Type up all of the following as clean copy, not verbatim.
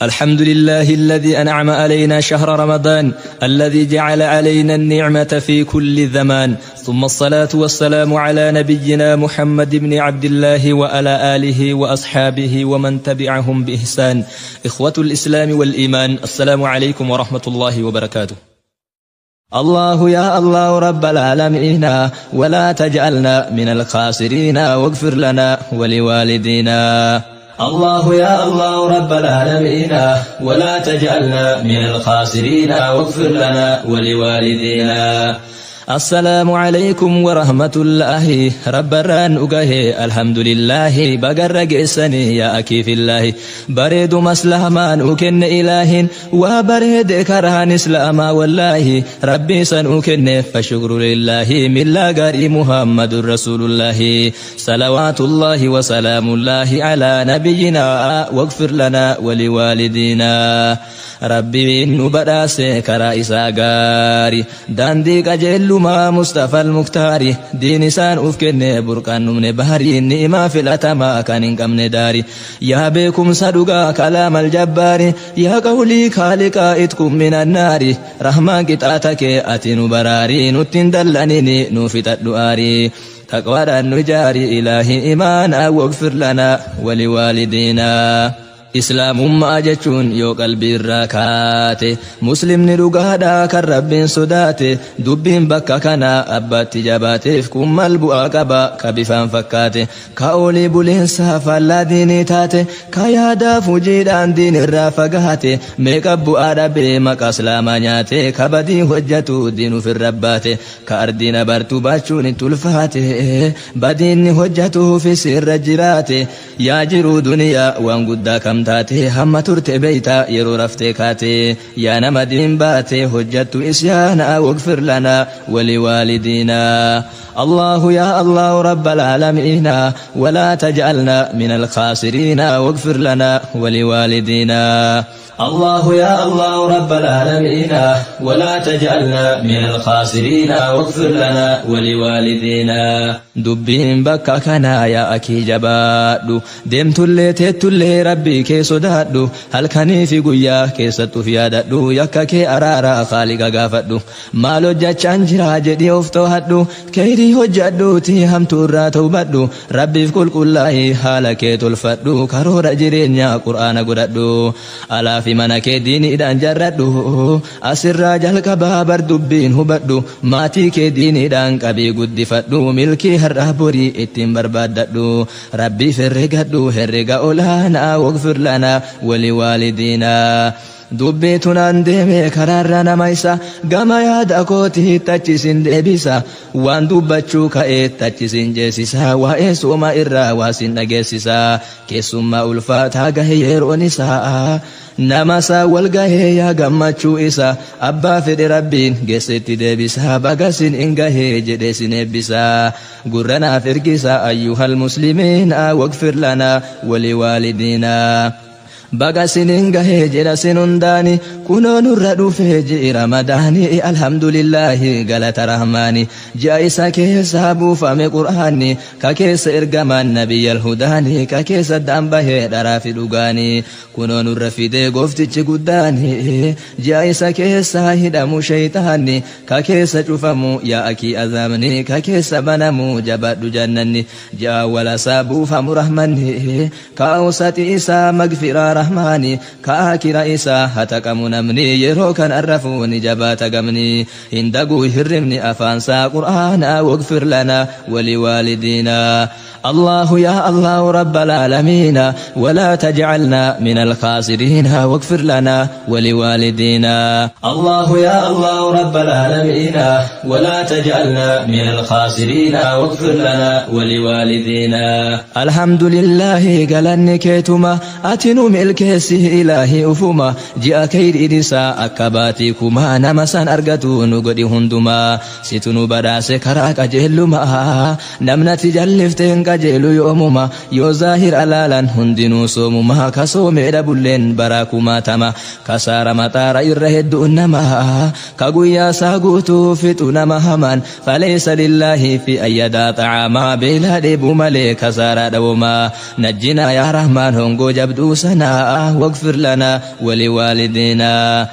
الحمد لله الذي أنعم علينا شهر رمضان الذي جعل علينا النعمة في كل زمان، ثم الصلاة والسلام على نبينا محمد بن عبد الله وعلى آله وأصحابه ومن تبعهم بإحسان. إخوة الإسلام والإيمان، السلام عليكم ورحمة الله وبركاته. الله يا الله رب العالمين، ولا تجعلنا من الخاسرين، واغفر لنا ولوالدينا. الله يا الله رب العالمين، ولا تجعلنا من الخاسرين، واغفر لنا ولوالدينا. السلام عليكم ورحمة الله، رب الران أقه الحمد لله، بقر قسني يا أكي في الله، بريد مسلمان أكن إله، وبريد كرهان إسلاما والله، ربي سن أكن فشكر لله، من لا قري محمد رسول الله، صلوات الله وسلام الله على نبينا، واغفر لنا ولوالدينا. ربي نبراسي كرا إسا غاري داندي قجل ما مصطفى المختار، دين سان أفكن بركان من بهري، نئما في الأتما كان كم داري، يا بكم صدقا كلام الجبار، يا قولي خالق اتكم من النار، رحمن قطعتك أتن براري، نتن دلنني نوفت الدؤاري، تقوى النجاري إلهي إيمانا، واغفر لنا ولوالدينا. Islaamummaa jechuun yoo qalbii irraa kaate, muslimni dhugaadhaa kan rabbiin sodaate, dubbiin bakka kanaa abbaatti jabaateef kun mal bu'aa qaba ka bifaan fakkaate, ka olii buleensaa faallaa diinii taate, ka yaadaaf hojiidhaan diin irraa fagaate, meeqa bu'aa dhabee maqaa islaamaa nyaate, ka badii hojjetu diin ofirra baate, ka ardiin abartuu baachuun itti ulfaate, badiinni hojjetuufis irra jiraate, yaa jiruu duniyaa waan guddaa kam taate, hamma turte beeyta yeroo raftee kaate, yaa nama diin baate hojjattu isyaana, واغفر لنا ولوالدينا. الله يا الله رب العالمين، ولا تجعلنا من الخاسرين، واغفر لنا ولوالدينا. الله يا الله رب العالمين، ولا تجعلنا من الخاسرين، واغفر لنا ولوالدينا. دبين بكا كنا يا أكي جبادو، ديمتullee teettullee rabbii kee sodaadhu, halkanii fi guyyaa keessattuu fi yaadadhu, yakka kee araaraa khaaliqa gaafadhu, maal hojjachaan jira jedhii of to'adhu, keyrii hojjadhuuti hamtuu irraa tawbadhu, rabbiif qulqullaa'ii haala kee tolfadhu, karoora jireenyaa qur'aana godhadhu, alaa fi mana kee diiniidhaan jarradhu, asirraa jalqabaa bar dubbiin hubadhu, maatii kee diiniidhaan qabii guddifadhu, milkii har'aa borii ittiin barbaaddadhu, rabbiif herregadhu herrega olaanaa, واغفر لنا ولوالدينا. Dubbii tunaan deeme karaarra nama isa gama yaada kootii tachisin deebisa, waan dubbachuu ka'ee tachisin jeesisa, waa'ee sooma irraa waasin dhageessisa, keessummaa ulfaataa gahe yeroon isaa, nama isaa wal gahee yaa gammachuu isa, abbaa fedhe rabbiin geessetti deebisa, bagasin in gahee jedhee sin eebbisa, gurranaaf ergisa, ayyuhal muslimiina, واغفر لنا ولوالدينا. Baga sinin gahee jedha sin hundaani, kunoo nurra dhufee ji'i ramadaani, alhamdulillahi galata rahmaani, ji'a isa keessa buufame qur'aanni, ka keessa ergamaan nabiyyal hudaani, ka keessa daan bahee dharaa fi dhugaani, kunoo nurra fidee gooftichi guddaani, ji'a isa keessa hidhamu shaytaanni, ka keessa cufamu yaa akii azaabni, ka keessa banamu jabaadhu jannanni, ji'a walasaa buufamu rahmanni, ka awsati isaa magfiraa rahmaani, ka akira isaa hataqamu namni, yeroo kan arrafu ni jabaata gamni, hin daguu hirribni afaansaa qur'aana, واغفر لنا ولوالدينا. الله يا الله رب العالمين، ولا تجعلنا من الخاسرين، واغفر لنا ولوالدينا. الله يا الله رب العالمين، ولا تجعلنا من الخاسرين، واغفر لنا ولوالدينا. الحمد لله قالني كيتما أتنو ملكسي إلهي أفما، جاء كير إرسا أكباتيكما، نمسان أرقتو نقدي هندما، ستنو براس كراك أجهلما، نمنتي جلفتين qajeelu yoomuma, yoo zaahir alaalan hundinuu soomuma, ka soomee dhabulleen baraakumaatama, kasaara maxaara irra hedduu nama, ka guyyaa isaa guutuu fixu nama hamaan, falaysa lillaahi fi ayyadaa xacaamaa, beelaa dheebuu malee kasaaraa dhawomaa, najjinaa yaa rahmaan hongoo jabduu sanaa. واغفر لنا ولوالدينا.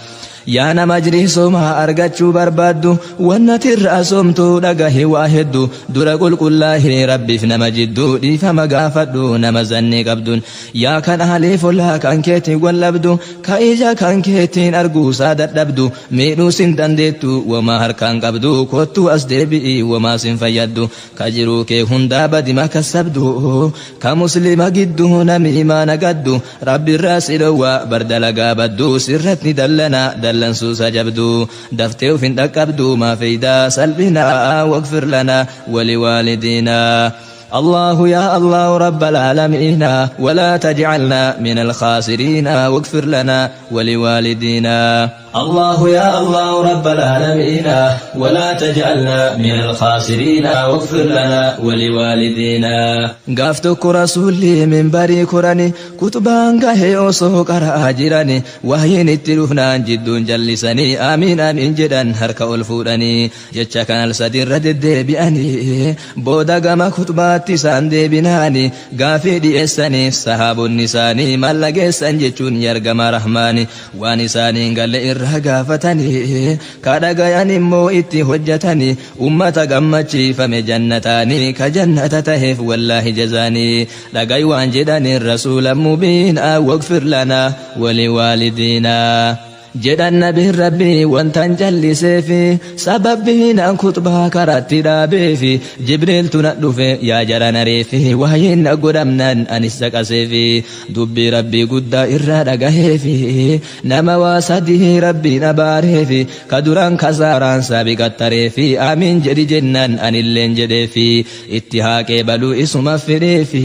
Yaa nama ajrii soomaa argachuu barbaaddu, wannati irraa soomtu dhagahi waa heddu. Dura qulqullaahii Rabbiif nama jidduu, dhiifama gaafadhu nama zannii qabduun. Yaa kan ahaliif ollaa kan keetiin wal dhabdu, ka ija kan keetiin arguusaa dadhabdu, miidhuu sin dandeettu wamaa harkaan qabdu, kottuu as deebi'i wamaa sin fayyaddu. Ka jiruu kee hundaa badima kassabdu, ka muslima gidduu nami imaana gaddu, Rabbi irraa si dhowwa bardalagaa baddu, sirratti dallana dallansuusa jabdu, daftee uf hin dhaqqabdu maa feeydaa salphinaa. واغفر لنا ولوالدينا. الله يا الله رب العالمين، ولا تجعلنا من الخاسرين، واغفر لنا ولوالدينا. الله يا الله رب العالمين، ولا تجعلنا من الخاسرين، واغفر لنا ولوالدينا. Gaaf tokko Rasuulli minbarii korani, kutubaan gahee osoo qara'aa jirani, wahyiin itti dhufnaan jidduun jallisanii amiin amiin jedhan harka ol fuudhanii. Jecha kan al sadiirra deddeebi'anii booda gama kutubaatti isaan deebinaani gaafii dhi'eessaniif sahaabonni isaanii mallageessan jechuun yargama Rahmaani waan isaaniin galle irraa gaafatanii, kadhagayan immoo itti hojjetanii, ummata gammachiifame jannataanii ka jannata taheef wallaahi jazaanii dhagay waan jedhaniin rasuula mubiina. واغفر لنا ولوالدينا jedhan nabiin Rabbii. Wantan jalliseefi sababbiin an kutbaa karatti dhaabeefi, Jibriiltu na dhufe yaa jara nareefi, waa'een na godhamnaan anis caqaseefi, dubbii Rabbii guddaa irraa dhagaheefi, nama waa sadii Rabbiin abaareefi, ka duraan kasaaraan saabiqattareefi, amiin jedhi jennaan anilleen jedheefi, itti haaqee baluu isuma fedheefi,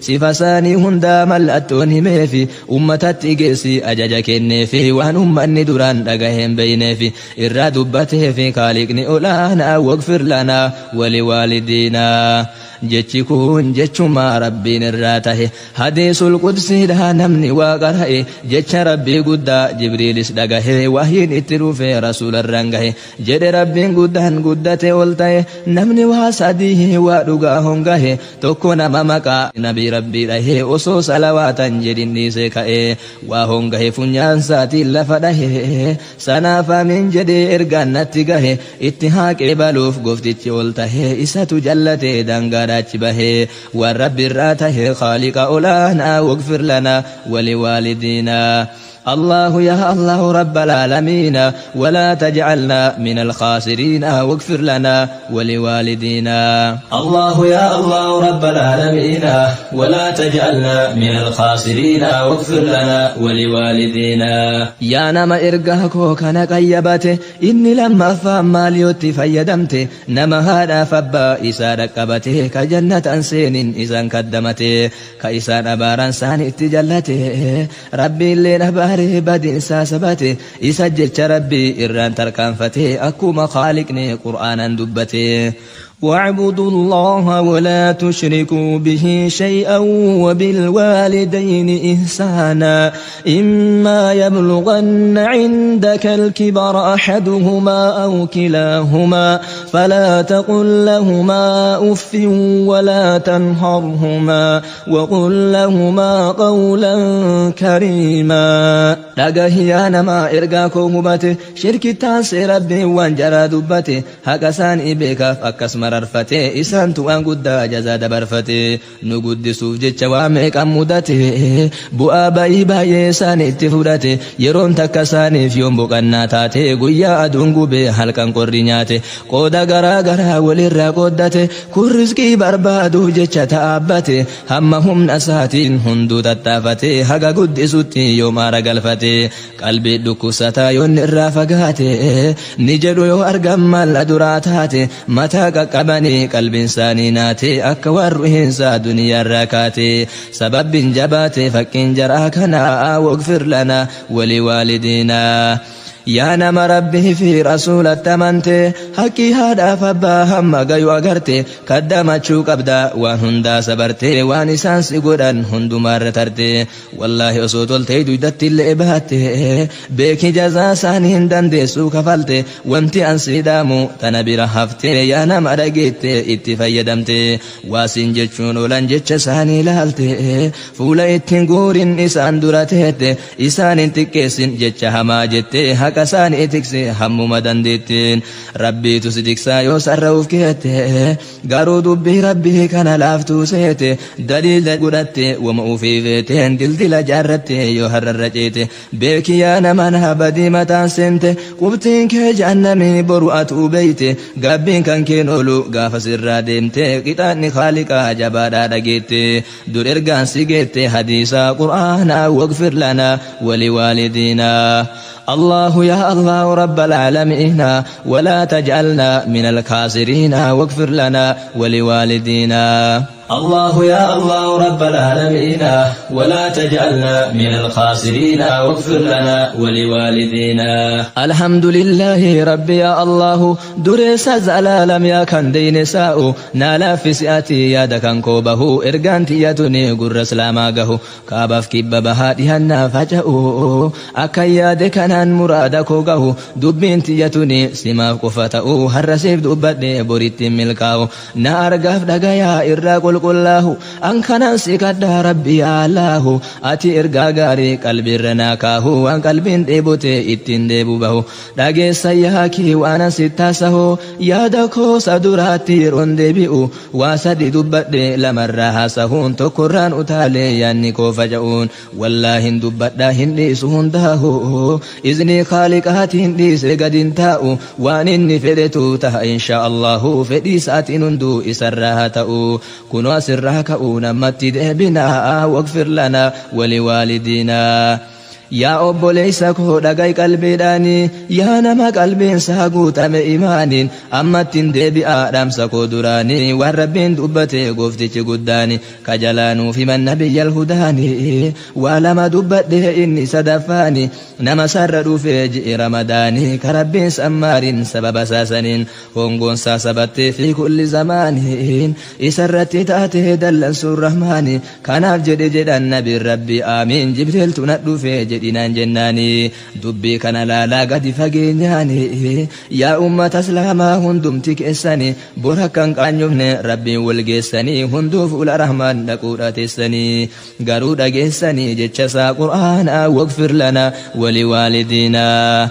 sifa isaanii hundaa mallattoon himeefi, ummatatti geessi ajaja kenneefi, waan ummanni duraan dhagaheen beyneefi irraa dubbateefi Kaaliqni olaanaa. واغفر لنا ولوالدينا. Jechi kun jechuma Rabbiin irraa tahe, hadiisul qudsiidha. Namni waa qara'e jecha Rabbii guddaa Jibriilis dhagahe, wahyiin itti dhufe Rasuularraan gahe. Jedhe Rabbiin guddaan guddate ol ta'e: namni waa sadii waa dhugaa hongahe. Tokko, nama maqaa nabii Rabbii dhahe, osoo salawaatan jedhin dhiisee ka'e, waa hongahe, funyaansaatiin lafa dhahe. Sanaaf amiin jedhee ergaan natti gahe, itti haaqee baluuf gooftichi ol tahe, isatu jallate daangaadha achi bahee, waan Rabbi irraa tahe Khaaliqa olaanaa. واغفر لنا ولوالدينا. الله يا الله رب العالمين، ولا تجعلنا من الخاسرين، واغفر لنا ولوالدينا. الله يا الله رب العالمين، ولا تجعلنا من الخاسرين، واغفر لنا ولوالدينا. Yaa nama ergaa koo kana qayyabate, inni lammaffaan maal yootti fayyadamte? Nama haadhaaf abbaa isaa dhaqqabate, ka jannatan seenin isaan kaddamate, ka isaan abaaran saan itti jallate, Rabbiilleen abaaree badiinsaa sabate, isa jecha Rabbii irraan tarkaanfate, akkuma Khaaliqni Qur'aanan dubbate: واعبدوا الله ولا تشركوا به شيئا وبالوالدين إحسانا، إما يبلغن عندك الكبر أحدهما أو كلاهما فلا تقل لهما أف ولا تنهرهما وقل لهما قولا كريما. Dhagahi yaa namaa ergaa koo hubate, shirkittaan Rabbii waan jaraa dubbate, haqa isaanii beekaaf akkas mararfate, isaantu waan guddaa jazaa dabarfate. Nu guddisuuf jecha waa meeqan mudate, bu'aa bayii baay'ee isaaniitti fudhate. Yeroon takka isaaniif yoon boqannaa taate, guyyaa aduun gubee halkan qorri nyaate, qooda garaa garaa walirraa qooddate. Kun rizqii barbaaduuf jecha ta'aabbate, hamma humna isaatiin hunduu tattaafate, haga guddisutti yoom aara galfate. Qalbii dhukkubsataa yoonni irraa fagaate, ni jedhu yoo argan malla duraa taate, mataa qaqqabanii qalbiin isaanii naate, akka waan ruhiinsaa duniyaarraa kaate. Sababbiin jabaate fakkiin jaraa kanaa. واغفر لنا ولوالدينا. Yaa nama rabbii fi rasuulatti amante haqqii haadhaaf abbaa hamma gayu agarte kaddamachuu qabda waan hundaa sabarte waan isaan si godhan hundumaarra tarte wallaahi osoo toltee duydatti illee baatte beeki jazaa isaanii hin dandeessuu kafalte wanti an si dhaamu tana bira hafte yaa nama dhageette itti fayyadamte waasiin jechuun oolan jecha isaanii ilaalte fuula ittiin guurin isaan dura teette isaan hin xiqqeessin jecha hamaa jette haqa isaanii tikse hammuma dandeetteen rabbiitu si tiksaa yoo sarra'uuf keette garuu dubbii rabbii kana laaftuu seete daliila godhatte wama ufii feeteen dildila jaarratte yoo har'arra ceete beeki yaa nama naa badii mataan seente qubtiin kee jahannamii boru atuu beeyte gaabbiin kan keen oolu gaafa sirraa deemte qixaanni khaaliqaa jabaadhaa dhageette dur ergaan si geette hadiisaa qur'aanaa waqfir lanaa waliwaalidiinaa. الله يا الله رب العالمين ولا تجعلنا من الخاسرين واغفر لنا ولوالدينا. الله يا الله رب العالمين ولا تجعلنا من الخاسرين واغفر لنا ولوالدينا. الحمد لله ربي يا الله درس زلالم يا كان دين ساء نالا في سئتي يا دكان كوبه إرغانتي يتني قر سلاماقه كابف كببها دهنا فجأو أكيا دكانان مرادكوغه دبينتي يتني سما قفتأو هرسيف دبتني بريت ملكاو نارغاف دقايا إراقل qulqullaahu an kanan si kadhaa rabbi allaahu ati ergaa gaarii qalbiirra naa kaahu waan qalbiin dheebote ittiin deebu bahu dhageessa yaakii waan an sittaasahu yaada koosa duraatti yeroon deebi'u waa sadi dubbadhe lamarraa haasahuun tokkorraan utaalee yaanni koo faca'uun wallaahin dubbadhaa hin dhiisu hundaahu iznii khaaliqaatiin dhiise gadin taa'u waan inni fedhetu ta'a insha allahu fedhii isaatiin hunduu isarraa haa ta'u kunoo asirraa ka'uu namatti deebinaa waqfir lanaa waliwaalidiinaa. Yaa obboleessa koo dhagai qalbiidhaanii yaa nama qalbiinsaa guutame imaaniin ammattiin deebi'aa dhaamsa koo duraanii waan rabbiin dubbate gooftichi guddaani kajalaanuuf himan nabiyyal hudaanii waa lama dubbadhe inni sadaffaani nama sarra dhufee ji'i ramadaanii ka rabbiin sammaariin sababa saasaniin hongoonsaa sabattee fi kulli zamaaniin isarratti taatee dallansuun rahmaani kanaaf jedhe jedhan nabiin rabbi aamiin jibriiltu na dhufee jedhe dinaan jennaani dubbii kana laalaa gadi fageenyaani yaa ummata islaamaa hundumti keessani bora kan qaanyofne rabbiin wal geessanii hunduu fuula rahmaan dhaquudha teessanii garuu dhageessanii jecha isaa qur'aanaa waqfir lanaa waliwaalidiinaa.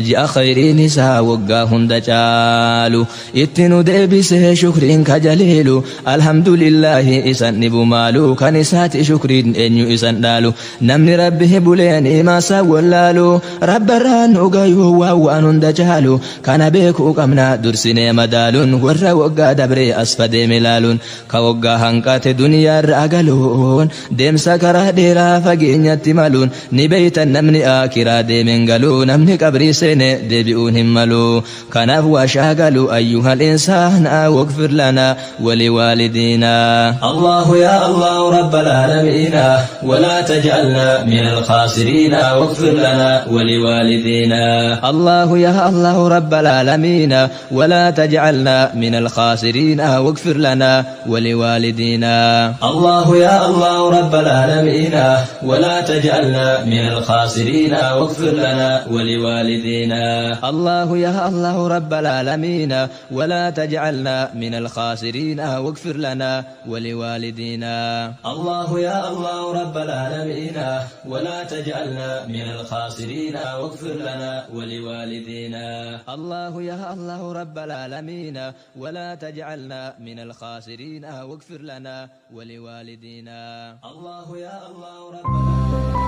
Ji'a khayriin isaa waggaa hunda caalu itti nu deebisee shukriin kajaliilu alhamdulillaahi isan dhibu maalu kan isaati shukriin eenyu isan dhaalu namni rabbi buleen imaasaa wallaalu rabbarraan nu gayuu waan waan hunda caalu kana beekuu qabna dursinee madaaluun warra waggaa dabree as fadeeme laaluun ka waggaa hanqate duniyaarra galuun deemsa karaa dheeraa fageenyatti maluun ni beeytan namni akiraa deemeen galuu namni qabrii deebi'uun hin malu kanaaf waa shaagalu ayyuhal insaana waqfir lanaa waliwaalidiinaa. Allahu yaa Allahu rabbal aalamiina walaa taj'alnaa min alkhaasiriina waqfir lanaa waliwaalidiinaa. Allahu yaa Allahu rabbal aalamiina walaa taj'alnaa min alkhaasiriina waqfir lanaa waliwaalidiinaa. Allahu yaa Allahu rabbal aalamiina walaa taj'alnaa min alkhaasiriina waqfir lanaa waliwaalidiinaa. الله يا الله رب العالمين ولا تجعلنا من الخاسرين واغفر لنا ولوالدينا. الله يا الله رب العالمين ولا تجعلنا من الخاسرين واغفر لنا ولوالدينا. الله يا الله رب العالمين ولا تجعلنا من الخاسرين واغفر لنا ولوالدينا. الله يا الله رب العالمين.